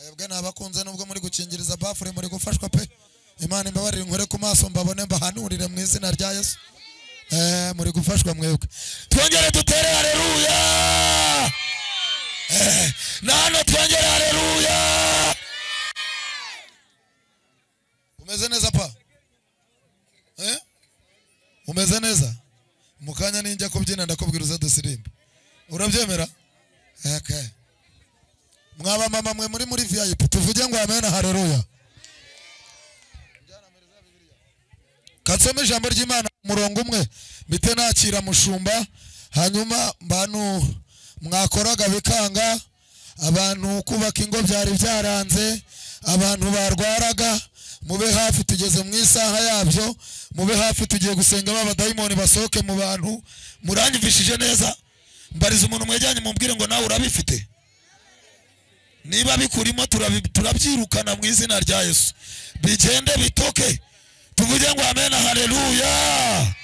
Mwebwe nabakunze nubwo muri gukingiriza bafure muri gufashwa pe. Imana imbabarire nkore ku maso mbabone mbahanurire mu izina rya Yesu. Muri gufashwa mwebwe. Twongere dutere haleluya. Nano twongere haleluya. Umeze neza pa? Umeze neza? Mukanya ninjya kubyina ndakubwira uze dusirimbe. Urabyemera? Okay. Mwaba mama mwe muri VIP tuvuge ngo amen haleluya. Katsome ijambo ry'Imana murongo umwe mite nakira mushumba, hanyuma mbanu mwakoraga bikanga, abantu kubaka ingo byari byaranze, abantu barwaraga, mube hafi tugeze mu isaha yabyo, mube hafi tugiye gusenga b'abadayimoni basohoke mu bantu. Muranyumvishije neza? Mbariza umuntu mwejyanye mumbwire ngo nawe urabifite. Niba bikurimo turabyirukana mu izina rya Yesu, bigende bitoke. Tuvuge ngo amen haleluya.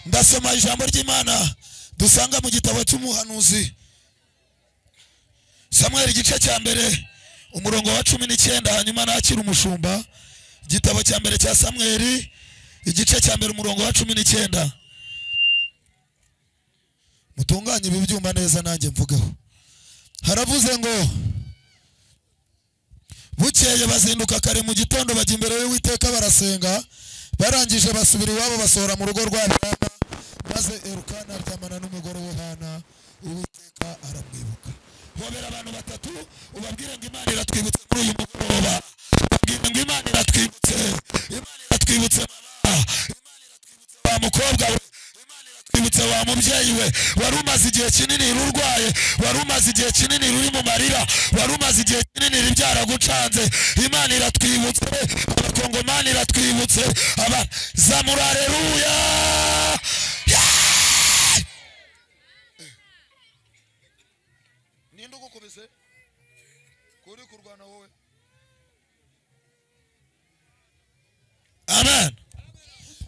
Ndasoma ijambo ry'Imana dusanga mu gitabo cy'umuhanuzi Samuel igice cya mbere umurongo wa 19, hanyuma nakira umushumba. Igitabo cya mbere cya Samuel igice cya mbere umurongo wa 19. Mutunganye ibi byuma neza nanjye mvugeho. Haravuze ngo bukeye bazinduka kare mu gitondo bajya imbere y'Uwiteka barasenga, barangije basubira iwabo basohora mu rugo rwa Rama, maze Elukana aryamana n'umugore we Hana, Uwiteka aramwibuka. Hobera abantu batatu ubabwire ngo Imana iratwibutse kuri uyu mugoroba. Ubabwire ngo Imana iratwibutse, Imana iratwibutse mama, Imana iratwibutse wa mukobwa we, Imana iratwibutse wa mubyeyi we wari umaze igihe kinini urwaye, wari umaze igihe kinini uri mu marira, wari umaze igihe kinini byaragucanze. Imana iratwibutse, abakongomani iratwibutse, aba zamura haleluya. Ninde ugukubise kuri kurwana wowe? Amen.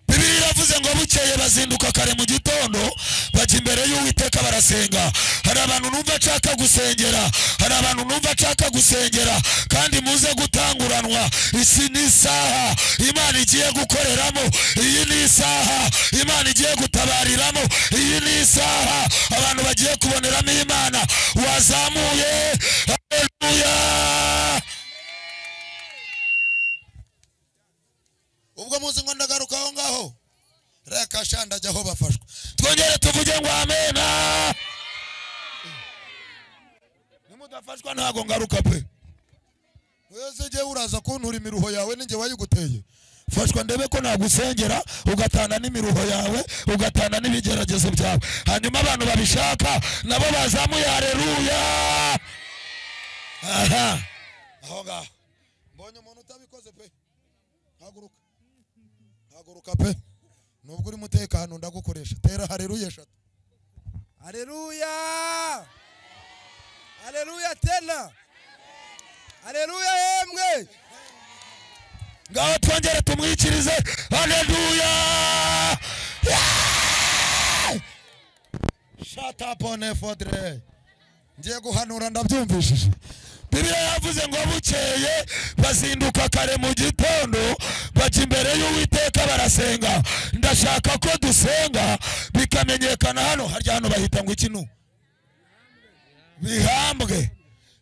Bibiliya iravuze ngo bukeye bazinduka kare mu gitondo bajya imbere y'Uwiteka barasenga. Hari abantu numva nshaka gusengera, hari abantu numva nshaka gusengera, kandi muze gutanguranwa. Isi ni isaha Imana igiye gukoreramo, iyi ni isaha Imana igiye gutabariramo, iyi ni isaha abantu bagiye kuboneramo Imana. Wazamuye haleluya. Ubwo muzi ngo ndagaruka aho ngaho, reka shanda ajya aho bafashwa. Twongere tuvuge ngo amena. Nimudafashwa ntago ngaruka pe. Wese je uraza kuntura imiruho yawe ninjye wayiguteye. Fashwa ndebe ko nagusengera ugatana n'imiruho yawe, ugatana n'ibigeragezo byawe. Hanyuma abantu babishaka nabo bazamuye haleluya. Aha. Aho ngaho mbonye umuntu utabikoze pe. Haguruka. Haguruka pe. Nubwo uri mutekano ndagukoresha. Tera haleluya eshatu. Haleluya. Haleluya tena. Haleluya yemwe. Ngaho twongere tumwikirize haleluya. Shut up on fodre. Ngiye guhanura ndabyumvishije. Bibiliya yavuze ngo bukeye bazinduka kare mu gitondo bajya imbere y'Uwiteka barasenga. Ndashaka ko dusenga bikamenyekana hano. Harya hano bahita ngo ikinu Bihambwe.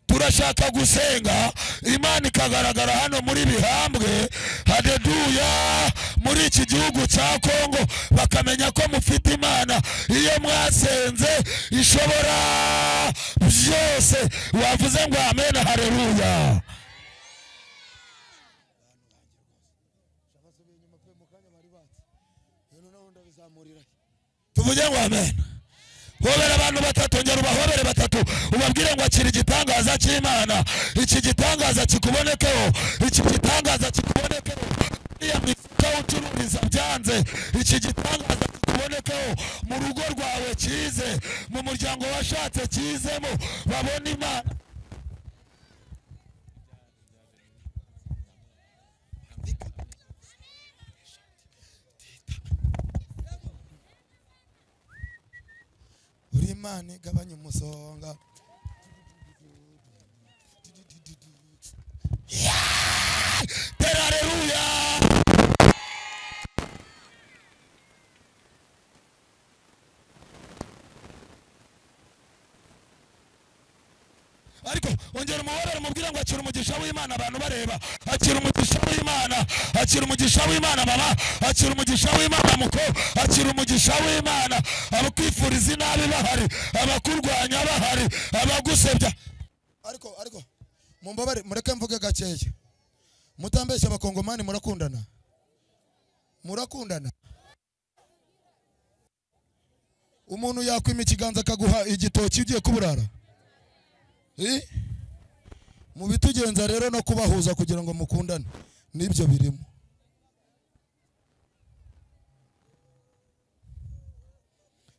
Turashaka gusenga Imana ikagaragara hano muri Bihambwe, haleluya, muri iki gihugu cya Kongo, bakamenya ko mufite Imana. Iyo mwasenze ishobora byose. Wavuze ngo amen haleluya. Tuvuge ngo amen. Hobera abantu batatu, ngera ubahobere batatu, ubabwire ngo akira igitangaza cy'Imana. Iki gitangaza kikubonekeho, iki gitangaza kikubonekeho. Iya mifuka ucururiza byanze, iki gitangaza kikubonekeho mu rugo rwawe kize, mu muryango washatse kizemo, babone Imana. Imana igabanya umusonga. umubwire ngo akira umugisha w'Imana abantu bareba. Akira umugisha w'Imana, akira umugisha w'Imana mama, akira umugisha w'Imana muko, akira umugisha w'Imana. Abakwifuriza inabi bahari, abakurwanya bahari, abagusebya. Ariko mumbabare, mureke mvuge gakeya. Mutambeshya abakongomani, murakundana. Murakundana. Umuntu yakwima ikiganza akaguha igitoki ugiye kuburara. Mu bitugenza rero no kubahuza kugira ngo mukundane nibyo birimo.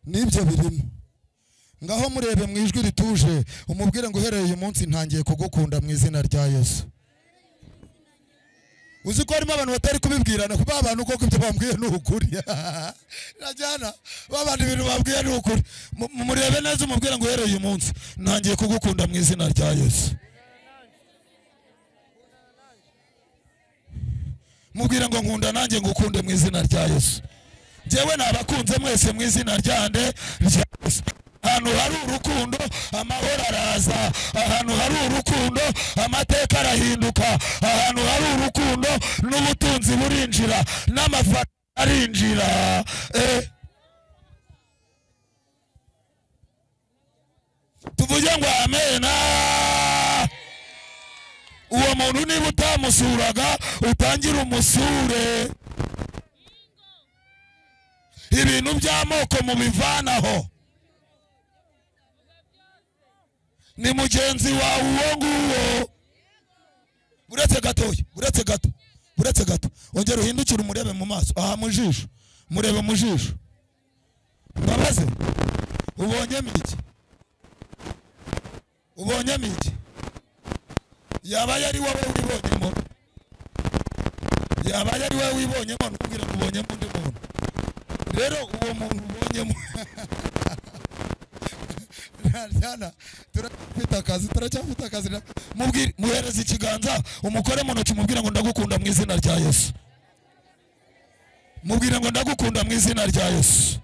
Nibyo birimo. Ngaho murebe mu ijwi rituje umubwire ngo uhereye uyu munsi ntangiye kugukunda mu izina rya Yesu. Uzi ko harimo abantu batari kubibwirana, kuba abantu koko ibyo bambwiye ni ukuri. Najyana babandi ibintu bambwiye ni ukuri. Murebe neza umubwire ngo uhereye uyu munsi ntangiye kugukunda mu izina rya Yesu. Mubwire ngo nkunda nanjye ngukunde mu izina rya Yesu. Jewe nabakunze mwese mu izina ryande rya Yesu. Ahantu hari urukundo amahoro araza, ahantu hari urukundo amateka arahinduka, ahantu hari urukundo n'ubutunzi burinjira n'amafaranga arinjira. Tuvuge ngo amena. Uwo muntu niba utamusuraga utangire umusure. Ibintu by'amoko mubivanaho. Ni mugenzi wawe uwo nguwo. Uretse gatoya, uretse gato, uretse gato. Ongera uhindukire umurebe mu maso, aha mu jisho, murebe mu jisho. Mbabaze, ubonyemo iki? Ubonyemo iki? Yaba yari wowe wibonyemo, yaba yari wowe wibonyemo, ntukubwire ngo ubonyemo undi muntu. Rero uwo muntu ubonyemo Jana turafite akazi, turacyafite akazi. Mubwire, muhereze ikiganza, umukore mu ntoki, mubwire ngo ndagukunda mu izina rya Yesu. Mubwire ngo ndagukunda mu izina rya Yesu.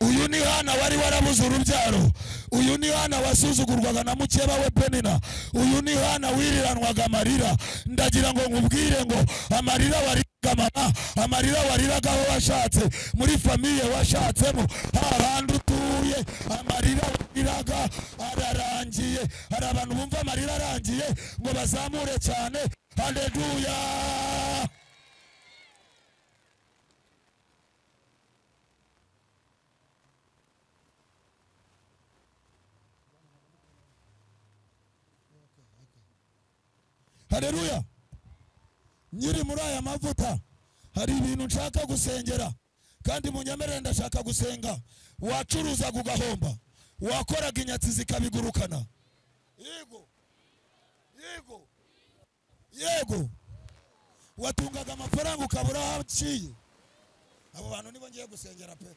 Uyu ni Hana wari warabuze urubyaro. Uyu ni Hana wasuzugurwaga na mukeba we Penina. Uyu ni Hana wiriranwaga amarira. Ndagira ngo nkubwire ngo amarira wariraga mama, amarira wariraga aho washatse, muri famiye washatsemo, hahandi utuye, amarira wariraga ararangiye. Hari abantu bumva amarira arangiye ngo bazamure cyane haleluya. Haleluya. Nyiri muri aya mavuta hari ibintu nshaka gusengera, kandi munyemerere ndashaka gusenga. Wacuruzaga ugahomba, wakoraga inyatsi zikabigurukana. Yego, yego, yego. Watungaga amafaranga ukabura aho aciye. Abo bantu nibo ngiye gusengera pe.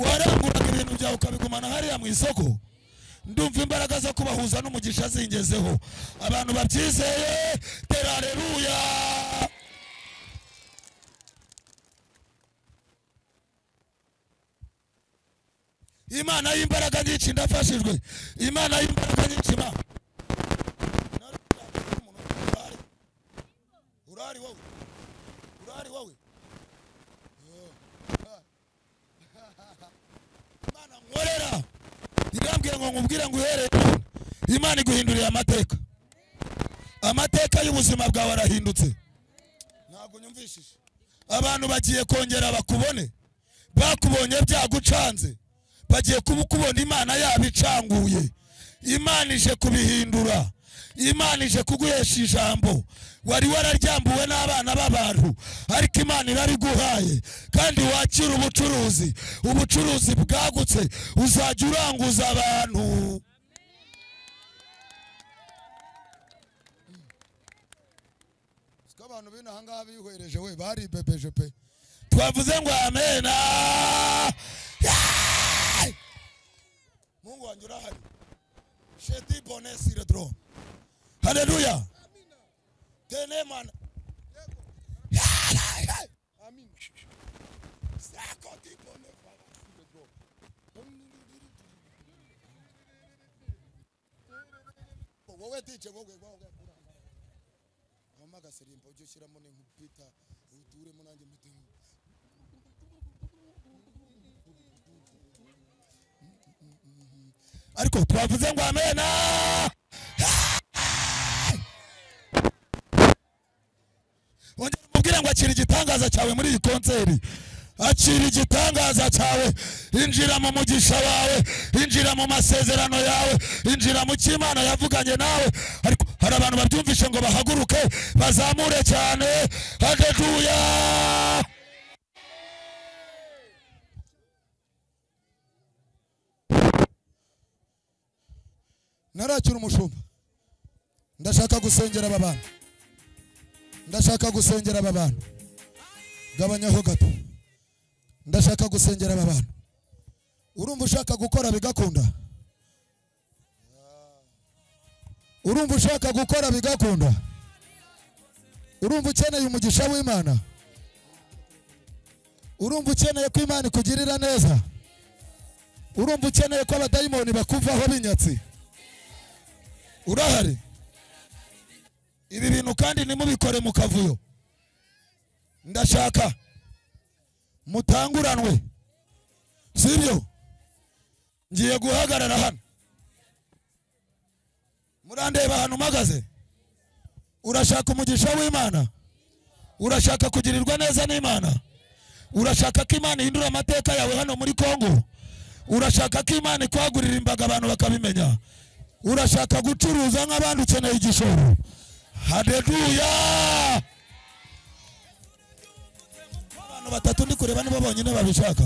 Waranguraga ibintu byawe ukabigumana hariya mu isoko. Ndumva imbaraga zo kubahuza n'umugisha zingezeho. Abantu babyizeye tera haleluya. Imana y'imbaraga nyinshi ndafashijwe. Imana y'imbaraga nyinshi ma. Urari wowe. Urari wowe. Imana nkorera. Irambwira ngo nkubwire ngo uhereye Imana iguhinduriye amateka. Amateka y'ubuzima bwawe arahindutse. Ntabwo nyumvishije. Abantu bagiye kongera bakubone. Bakubonye byagucanze. Bagiye kubukubona Imana yabicanguye. Imana ije kubihindura. Imana ije kuguhesha ijambo. Wari wararyambuwe n'abana b'abantu, ariko Imana irariguhaye. Kandi wakira ubucuruzi, ubucuruzi bwagutse, uzajya uranguza abantu. Siko abantu bino ahangaha bihwereje we baribebeje pe. Twavuze ngo amena. Mungu wanjye urahari. Shedi bonesi redro. Haleluya. Tene mana. Amin. Wowe DJ, wowe wowe mama gasirimbo ujye ushyiramo n'inkupita uturemo nanjye mpite. Ariko twavuze ngo amena. Wongera umubwire ngo akira igitangaza cyawe muri iyi konseri. Akira igitangaza cyawe, injira mu mugisha wawe, injira mu masezerano yawe, injira mu cy'Imana yavuganye nawe. Ariko hari abantu babyumvishe ngo bahaguruke bazamure cyane. Haleluya. Narakira umushumba. Ndashaka gusengera aba bantu. Ndashaka gusengera aba bantu. Gabanyaho gato. Ndashaka gusengera aba bantu. Urumva ushaka gukora bigakunda? Urumva ushaka gukora bigakunda? Urumva ukeneye umugisha w'Imana? Urumva ukeneye ko Imana ikugirira neza? Urumva ukeneye ko abadayimoni bakuvaho binyatsi? Urahari? Ibi bintu kandi nimubikore mu kavuyo. Ndashaka mutanguranwe, sibyo? Ngiye guhagarara hano, murandeba hano mpagaze. Urashaka umugisha w'Imana? Urashaka kugirirwa neza n'Imana? Urashaka ko Imana ihindura amateka yawe hano muri Kongo? Urashaka ko Imana ikwagurira imbaga abantu bakabimenya? Urashaka gucuruza nk'abandi ukeneye igishoro? Haleluya. Abantu batatu ndi kureba nibo bonyine babishaka.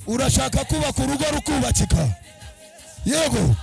Urashaka kubaka urugo rukubakika? Yego.